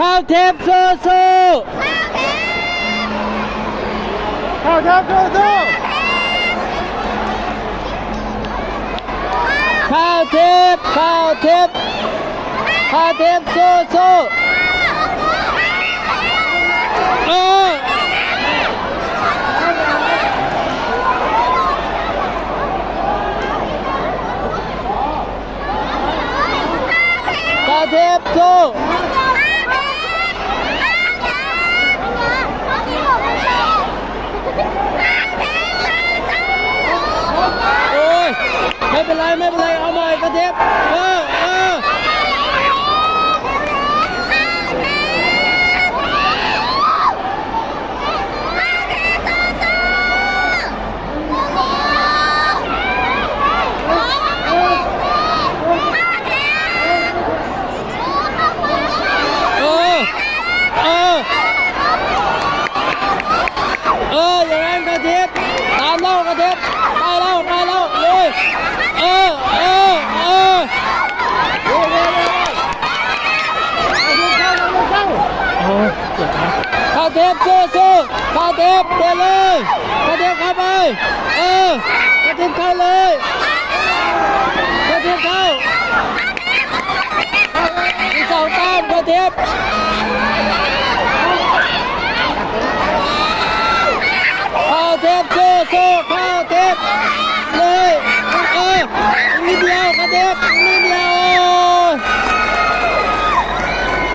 ເຂົ້າທິບສູ້ໆ ເຂົ້າທິບສູ້ໆ ເຂົ້າທິບ ເຂົ້າທິບ ເຂົ້າທິບສູ້ໆ ເອີ ກະທິບສູ້ ໂອ້ຍ ໄມ່ເປັນໄລ ໄມ່ເປັນໄລ ເອົາໃໝ່ ກະທິບ ເອີ ເອີ. ເອີ ເອີ ເອີ ຢ່າງນັ້ນກະທິບ ຕາມເຮົາກະທິບ ໄປແລ້ວ ໄປແລ້ວ ລຸຍ ເອີ ເອີ ເອີ ໂອ້ຍ ເຈັບຂາ ກະທິບສູ້ໆ ກະທິບ ເດີນເລີຍ ກະທິບເຂົ້າໄປ ເອີ ກະທິບເຂົ້າເລີຍ ກະທິບເຂົ້າ ອີກສອງແຕ້ມ ກະທິບ ເ